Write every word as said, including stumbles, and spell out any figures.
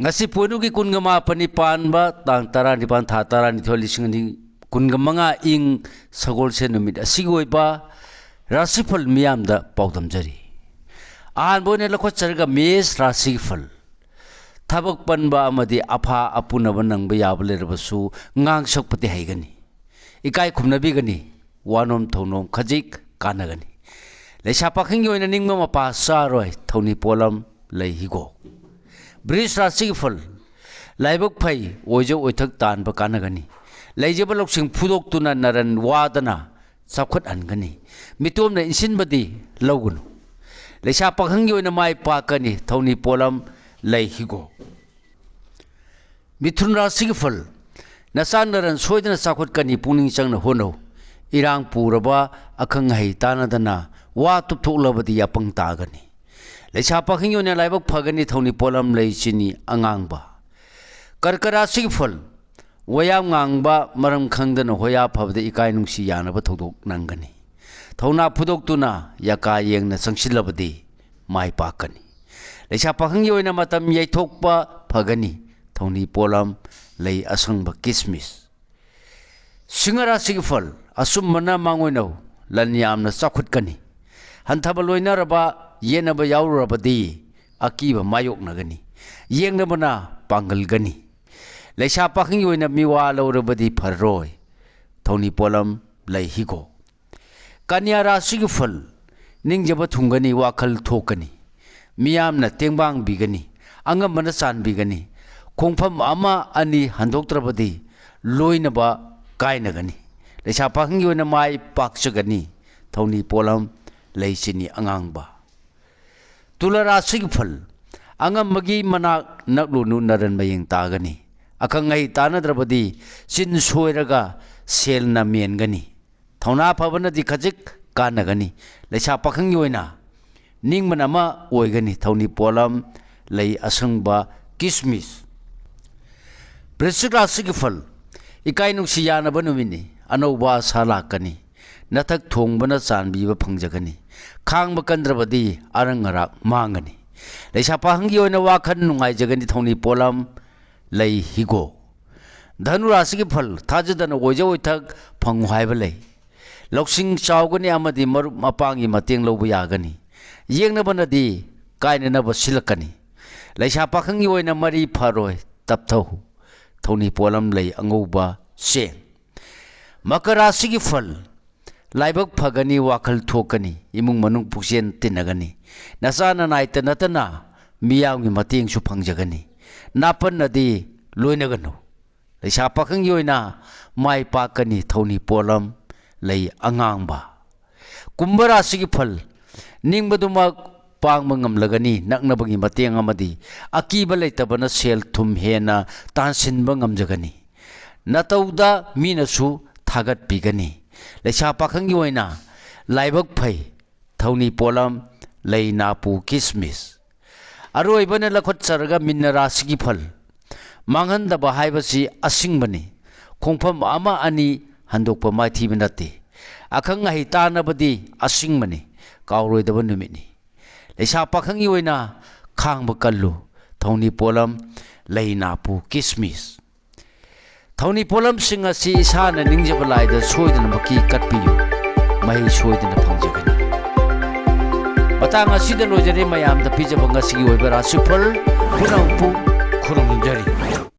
ꯉꯁꯤ ꯄꯣꯏꯅꯨꯒꯤ ꯀꯨꯟꯒ ꯃꯥꯄꯟꯅꯤ ꯄꯥꯟꯕ, ꯇꯥꯡ ꯇꯔꯥꯅꯤꯄꯥꯟ, ꯊꯥ ꯇꯔꯥꯅꯤꯊꯣꯏ, ꯂꯤꯁꯤꯡ ꯑꯅꯤ ꯀꯨꯟꯒ ꯃꯉꯥ, ꯏꯪ ꯁꯒꯣꯜꯁꯦꯟ ꯅꯨꯃꯤꯠ ꯑꯁꯤꯒꯤ ꯑꯣꯏꯕ ꯔꯥꯁꯤꯐꯜ ꯃꯤꯌꯥꯝꯗ ꯄꯥꯎꯗꯝꯖꯔꯤ꯫ ꯑꯍꯥꯟꯕ ꯑꯣꯏꯅ ꯂꯧꯈꯠꯆꯔꯒ ꯃꯦꯁ ꯔꯥꯁꯤꯒꯤ ꯐꯜ꯫ ꯊꯕꯛ ꯄꯟꯕ ꯑꯃꯗꯤ ꯑꯐꯥ ꯑꯄꯨꯅꯕ ꯅꯪꯕ ꯌꯥꯕ ꯂꯩꯔꯕꯁꯨ ꯉꯥꯡ ꯁꯛꯄꯗꯤ ꯍꯩꯒꯅꯤ꯫ ꯏꯀꯥꯏ ꯈꯨꯝꯅꯕꯤꯒꯅꯤ꯫ ꯋꯥꯅꯣꯝ ꯊꯧꯅꯣꯝ ꯈꯖꯤꯛ ꯀꯥꯟꯅꯒꯅꯤ꯫ ꯂꯩꯁꯥ ꯄꯥꯈꯪꯒꯤ ꯑꯣꯏꯅ ꯅꯤꯡꯕ ꯃꯄꯥ ꯆꯥꯔꯣꯏ꯫ ꯊꯧꯅꯤ ꯄꯣꯠꯂꯝ ꯂꯩ ꯍꯤꯒꯣꯛ꯫ ꯕ꯭ꯔꯤꯖ ꯔꯥꯁꯤꯒꯤ ꯐꯜ꯫ ꯂꯥꯏꯕꯛ ꯐꯩ, ꯑꯣꯏꯖ ꯑꯣꯏꯊꯛ ꯇꯥꯟꯕ ꯀꯥꯟꯅꯒꯅꯤ꯫ ꯂꯩꯖꯕ ꯂꯧꯁꯤꯡ ꯐꯨꯗꯣꯛꯇꯨꯅ ꯅꯔꯟ ꯋꯥꯗꯅ ꯆꯥꯎꯈꯠꯍꯟꯒꯅꯤ꯫ ꯃꯤꯇꯣꯝꯅ ꯏꯟꯁꯤꯟꯕꯗꯤ ꯂꯧꯒꯅꯨ꯫ ꯂꯩꯁꯥ ꯄꯥꯈꯪꯒꯤ ꯑꯣꯏꯅ ꯃꯥꯏ ꯄꯥꯛꯀꯅꯤ꯫ ꯊꯧꯅꯤ ꯄꯣꯠꯂꯝ ꯂꯩ ꯍꯤꯒꯣꯛ꯫ ꯃꯤꯊꯨꯟ ꯔꯥꯁꯤꯒꯤ ꯐꯜ꯫ ꯅꯆꯥ ꯅꯔꯟ ꯁꯣꯏꯗꯅ ꯆꯥꯎꯈꯠꯀꯅꯤ, ꯄꯨꯛꯅꯤꯡ ꯆꯪꯅ ꯍꯣꯠꯅꯧ꯫ ꯏꯔꯥꯡ ꯄꯨꯔꯕ ꯑꯈꯪ ꯑꯍꯩ ꯇꯥꯟꯅꯗꯅ ꯋꯥ ꯇꯨꯞꯊꯣꯛꯂꯕꯗꯤ ꯑꯄꯪ ꯇꯥꯒꯅꯤ꯫ ꯂꯩꯁꯥ ꯄꯥꯈꯪꯒꯤ ꯑꯣꯏꯅ ꯂꯥꯏꯕꯛ ꯐꯒꯅꯤ, ꯊꯧꯅꯤ ꯄꯣꯠꯂꯝ ꯂꯩ ꯆꯤꯅꯤ ꯑꯉꯥꯡꯕ꯫ ꯀꯔꯀ ꯔꯥꯁꯤꯒꯤ ꯐꯜ꯫ ꯋꯥꯌꯥꯝ ꯉꯥꯡꯕ ꯃꯔꯝ ꯈꯪꯗꯅ ꯍꯣꯌꯥ ꯐꯕꯗ ꯏꯀꯥꯏ ꯅꯨꯡꯁꯤ ꯌꯥꯅꯕ ꯊꯧꯗꯣꯛ ꯅꯪꯒꯅꯤ꯫ ꯊꯧꯅꯥ ꯐꯨꯗꯣꯛꯇꯨꯅ ꯌꯥꯀꯥ ꯌꯦꯡꯅ ꯆꯪꯁꯤꯜꯂꯕꯗꯤ ꯃꯥꯏ ꯄꯥꯛꯀꯅꯤ꯫ ꯂꯩꯁꯥ ꯄꯥꯈꯪꯒꯤ ꯑꯣꯏꯅ ꯃꯇꯝ ꯌꯩꯊꯣꯛꯄ ꯐꯒꯅꯤ꯫ ꯊꯧꯅꯤ ꯄꯣꯠꯂꯝ ꯂꯩ ꯑꯁꯪꯕ ꯀꯤꯁꯃꯤꯁ꯫ ꯁꯤꯡꯍ ꯔꯥꯁꯤꯒꯤ ꯐꯜ꯫ ꯑꯆꯨꯝꯕꯅ ꯃꯥꯡꯑꯣꯏꯅꯧ꯫ ꯂꯟ ꯌꯥꯝꯅ ꯆꯥꯎꯈꯠꯀꯅꯤ꯫ ꯍꯟꯊꯕ ꯂꯣꯏꯅꯔꯕ, ꯌꯦꯠꯅꯕ ꯌꯥꯎꯔꯨꯔꯕꯗꯤ ꯑꯀꯤꯕ ꯃꯥꯌꯣꯛꯅꯒꯅꯤ꯫ ꯌꯦꯡꯅꯕꯅ ꯄꯥꯡꯒꯜꯒꯅꯤ꯫ ꯂꯩꯁꯥ ꯄꯥꯈꯪꯒꯤ ꯑꯣꯏꯅ ꯃꯤꯋꯥ ꯂꯧꯔꯕꯗꯤ ꯐꯔꯔꯣꯏ꯫ ꯊꯧꯅꯤ ꯄꯣꯠꯂꯝ ꯂꯩ ꯍꯤꯒꯣꯛ꯫ ꯀꯟꯌꯥ ꯔꯥꯁꯤꯒꯤ ꯐꯜ꯫ ꯅꯤꯡꯖꯕ ꯊꯨꯡꯒꯅꯤ, ꯋꯥꯈꯜ ꯊꯣꯛꯀꯅꯤ꯫ ꯃꯤꯌꯥꯝꯅ ꯇꯦꯡꯕꯥꯡꯕꯤꯒꯅꯤ, ꯑꯉꯝꯕꯅ ꯆꯥꯟꯕꯤꯒꯅꯤ꯫ ꯈꯣꯡꯐꯝ ꯑꯃ ꯑꯅꯤ ꯍꯟꯗꯣꯛꯇ꯭ꯔꯕꯗꯤ ꯂꯣꯏꯅꯕ ꯀꯥꯏꯅꯒꯅꯤ꯫ ꯂꯩꯁꯥ ꯄꯥꯈꯪꯒꯤ ꯑꯣꯏꯅ ꯃꯥꯏ ꯄꯥꯛꯆꯒꯅꯤ꯫ ꯊꯧꯅꯤ ꯄꯣꯠꯂꯝ ꯂꯩ ꯆꯤꯅꯤ ꯑꯉꯥꯡꯕ꯫ ꯇꯨꯂꯥ ꯔꯥꯁꯤꯒꯤ ꯐꯜ꯫ ꯑꯉꯝꯕꯒꯤ ꯃꯅꯥꯛ ꯅꯛꯂꯨꯅꯨ, ꯅꯔꯟ ꯃꯌꯦꯡ ꯇꯥꯒꯅꯤ꯫ ꯑꯈꯪ ꯑꯍꯩ ꯇꯥꯟꯅꯗ꯭ꯔꯕꯗꯤ ꯆꯤꯟ ꯁꯣꯏꯔꯒ ꯁꯦꯜꯅ ꯃꯦꯟꯒꯅꯤ꯫ ꯊꯧꯅꯥ ꯐꯕꯅꯗꯤ ꯈꯖꯤꯛ ꯀꯥꯟꯅꯒꯅꯤ꯫ ꯂꯩꯁꯥ ꯄꯥꯈꯪꯒꯤ ꯑꯣꯏꯅ ꯅꯤꯡꯕꯅ ꯑꯃ ꯑꯣꯏꯒꯅꯤ꯫ ꯊꯧꯅꯤ ꯄꯣꯠꯂꯝ ꯂꯩ ꯑꯁꯪꯕ ꯀꯤꯁꯃꯤꯁ꯫ ꯕ꯭ꯔꯤꯁꯤꯛ ꯔꯥꯁꯤꯒꯤ ꯐꯜ꯫ ꯏꯀꯥꯏ ꯅꯨꯡꯁꯤ ꯌꯥꯅꯕ ꯅꯨꯃꯤꯠꯅꯤ꯫ ꯑꯅꯧꯕ ꯑꯁꯥ ꯂꯥꯛꯀꯅꯤ꯫ ꯅꯊꯛ ꯊꯣꯡꯕꯅ ꯆꯥꯟꯕꯤꯕ ꯐꯪꯖꯒꯅꯤ꯫ ꯈꯥꯡꯕ ꯀꯟꯗ꯭ꯔꯕꯗꯤ ꯑꯔꯪ ꯑꯔꯥꯛ ꯃꯥꯡꯒꯅꯤ꯫ ꯂꯩꯁꯥ ꯄꯥꯈꯪꯒꯤ ꯑꯣꯏꯅ ꯋꯥꯈꯜ ꯅꯨꯡꯉꯥꯏꯖꯒꯅꯤ꯫ ꯊꯧꯅꯤ ꯄꯣꯠꯂꯝ ꯂꯩ ꯍꯤꯒꯣꯛ꯫ ꯙꯅꯨ ꯔꯥꯁꯤꯒꯤ ꯐꯜ ꯊꯥꯖꯗꯅ ꯑꯣꯏꯖ ꯑꯣꯏꯊꯛ ꯐꯪꯉꯨ ꯍꯥꯏꯕ ꯂꯩ꯫ ꯂꯧꯁꯤꯡ ꯆꯥꯎꯒꯅꯤ ꯑꯃꯗꯤ ꯃꯔꯨꯞ ꯃꯄꯥꯡꯒꯤ ꯃꯇꯦꯡ ꯂꯧꯕ ꯌꯥꯒꯅꯤ꯫ ꯌꯦꯛꯅꯕꯅꯗꯤ ꯀꯥꯏꯅꯅꯕ ꯁꯤꯜꯂꯛꯀꯅꯤ꯫ ꯂꯩꯁꯥ ꯄꯥꯈꯪꯒꯤ ꯑꯣꯏꯅ ꯃꯔꯤ ꯐꯔꯣꯏ, ꯇꯞꯊꯧ꯫ ꯊꯧꯅꯤ ꯄꯣꯠꯂꯝ ꯂꯩ ꯑꯉꯧꯕ ꯆꯦꯡ꯫ ꯃꯀꯔ ꯔꯥꯁꯤꯒꯤ ꯐꯜ꯫ ꯂꯥꯏꯕꯛ ꯐꯒꯅꯤ, ꯋꯥꯈꯜ ꯊꯣꯛꯀꯅꯤ, ꯏꯃꯨꯡ ꯃꯅꯨꯡ ꯄꯨꯛꯆꯦꯟ ꯇꯤꯟꯅꯒꯅꯤ꯫ ꯅꯆꯥ ꯅꯅꯥꯏꯇ ꯅꯠꯇꯅ ꯃꯤꯌꯥꯝꯒꯤ ꯃꯇꯦꯡꯁꯨ ꯐꯪꯖꯒꯅꯤ꯫ ꯅꯥꯄꯟꯅꯗꯤ ꯂꯣꯏꯅꯒꯅꯨ꯫ ꯂꯩꯁꯥ ꯄꯥꯈꯪꯒꯤ ꯑꯣꯏꯅ ꯃꯥꯏ ꯄꯥꯛꯀꯅꯤ꯫ ꯊꯧꯅꯤ ꯄꯣꯠꯂꯝ ꯂꯩ ꯑꯉꯥꯡꯕ꯫ ꯀꯨꯝꯚ ꯔꯥꯁꯤꯒꯤ ꯐꯜ꯫ ꯅꯤꯡꯕꯗꯨꯃꯛ ꯄꯥꯡꯕ ꯉꯝꯂꯒꯅꯤ꯫ ꯅꯛꯅꯕꯒꯤ ꯃꯇꯦꯡ ꯑꯃꯗꯤ ꯑꯀꯤꯕ ꯂꯩꯇꯕꯅ ꯁꯦꯜ ꯊꯨꯝ ꯍꯦꯟꯅ ꯇꯥꯟꯁꯤꯟꯕ ꯉꯝꯖꯒꯅꯤ꯫ ꯅꯇꯧꯗ ꯃꯤꯅꯁꯨ ꯊꯥꯒꯠꯄꯤꯒꯅꯤ꯫ ꯂꯩꯁꯥ ꯄꯥꯈꯪꯒꯤ ꯑꯣꯏꯅ ꯂꯥꯏꯕꯛ ꯐꯩ꯫ ꯊꯧꯅꯤ ꯄꯣꯠꯂꯝ ꯂꯩ ꯅꯥꯄꯨ ꯀꯤꯁꯃꯤꯁ꯫ ꯑꯔꯣꯏꯕꯅ ꯂꯧꯈꯠꯆꯔꯒ ꯃꯤꯟꯅ ꯔꯥꯁꯤꯒꯤ ꯐꯜ꯫ ꯃꯥꯡꯍꯟꯗꯕ ꯍꯥꯏꯕꯁꯤ ꯑꯁꯤꯡꯕꯅꯤ꯫ ꯈꯣꯡꯐꯝ ꯑꯃ ꯑꯅꯤ ꯍꯟꯗꯣꯛꯄ ꯃꯥꯏꯊꯤꯕ ꯅꯠꯇꯦ꯫ ꯑꯈꯪ ꯑꯍꯩ ꯇꯥꯟꯅꯕꯗꯤ ꯑꯁꯤꯡꯕꯅꯤ꯫ ꯀꯥꯎꯔꯣꯏꯗꯕ ꯅꯨꯃꯤꯠꯅꯤ꯫ ꯂꯩꯁꯥ ꯄꯥꯈꯪꯒꯤ ꯑꯣꯏꯅ ꯈꯥꯡꯕ ꯀꯜꯂꯨ꯫ ꯊꯧꯅꯤ ꯄꯣꯠꯂꯝ ꯂꯩ ꯅꯥꯄꯨ ꯀꯤꯁꯃꯤꯁ꯫ ꯊꯧꯅꯤ ꯄꯣꯠꯂꯝꯁꯤꯡ ꯑꯁꯤ ꯏꯁꯥꯅ ꯅꯤꯡꯖꯕ ꯂꯥꯏꯗ ꯁꯣꯏꯗꯅꯃꯛꯀꯤ ꯀꯠꯄꯤꯌꯨ꯫ ꯃꯍꯩ ꯁꯣꯏꯗꯅ ꯐꯪꯖꯒꯅꯤ꯫ ꯃꯇꯥꯡ ꯑꯁꯤꯗ ꯂꯣꯏꯖꯔꯦ꯫ ꯃꯌꯥꯝꯗ ꯄꯤꯖꯕ ꯉꯁꯤꯒꯤ ꯑꯣꯏꯕ ꯔꯥꯁꯤꯐꯜ ꯄꯨꯝꯅꯃꯛꯄꯨ ꯈꯨꯔꯨꯝꯖꯔꯤ꯫